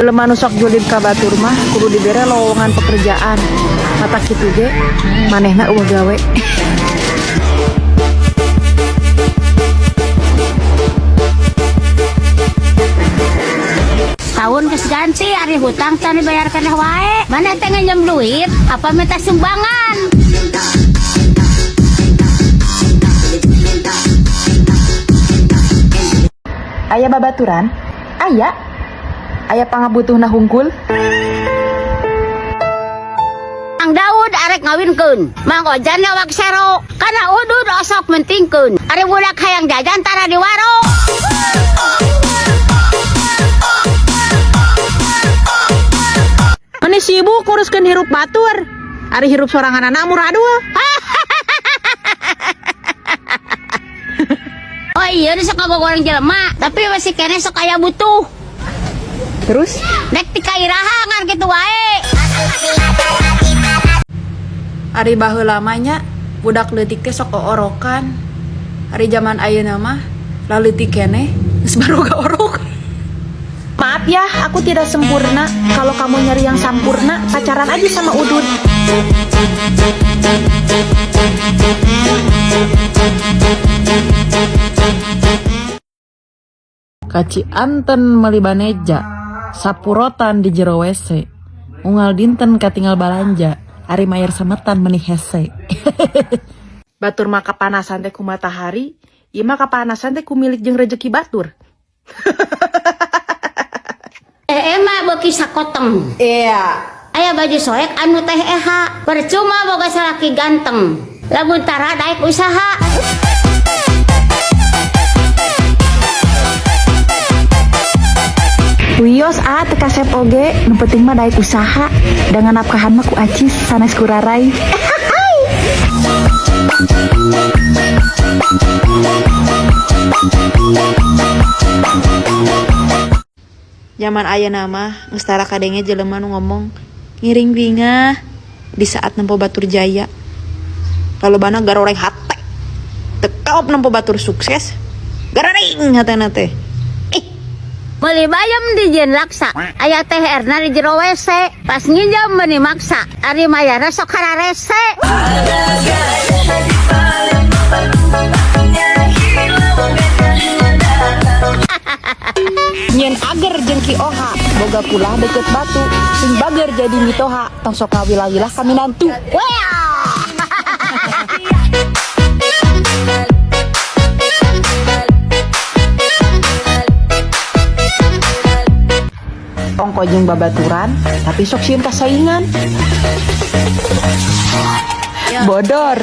Jelema nu sok julid ka batur mah kudu dibere lowongan pekerjaan. Matak kitu ge manehna euweuh gawe. Tahun geus ganti, ari hutang can dibayar keneh wae. Mana teh nginjem duit apa minta sumbangan? Aya babaturan? Aya. Aya pangabutuhna hungkul? Mang Daud arek ngawinkeun, Mang Ojan nyawak sero. Kana udud osok mentingkeun. Ari budak hayang jajan tara di waro. Meni sibuk nguruskeun hirup batur. Ari hirup sorangan anak muradul. Oh iya, ini sok ngagogoreng jelema, tapi masih keneh sok aya butuh. Terus? Nek tikairaha ngan kitu wae. Ari baheula mah nya budak leutik teh sok oorokan. Ari zaman ayeuna mah laleutik keneh geus baroga orok. Maaf ya, aku tidak sempurna. Kalau kamu nyari yang sampurna, pacaran aja sama Udud. Kaci anten meuli baneja, sapurotan di jero WC. Unggal dinten katinggal balanja, ari mayar sametan meni hese. Batur mah kapanasan teh ku matahari, ieu mah kapanasan teh ku milik jeung rejeki batur. Eh mah beuki sakoteng. Iya. Aya baju soek anu teh eha. Percuma boga salaki ganteng. Lamun tara daek usaha. Wios ah teu kasep oge, nu penting mah daek usaha. Dengan nafkahan mah ku acis sanes ku rarai. Zaman ayeuna mah geus tara kadenge jelema nu ngomong ngiring bingah di saat nempo batur jaya. Lalobana garoreng hate. Teu kaop nempo batur sukses. Gararing hatena teh. Ih, Meuli bayam di jieun laksa. Aya teh erna di jero WC. Pas nginjem meuni maksa. Ari mayarna sok hararese. Nyen ager jeung Ki Oha, boga kulah deket batu, sing bager jadi mitoha, tong sok kawilah-wilah kami nantu. Wea. Tongko jeung babaturan, tapi sok sieun kasaingan. Bodor.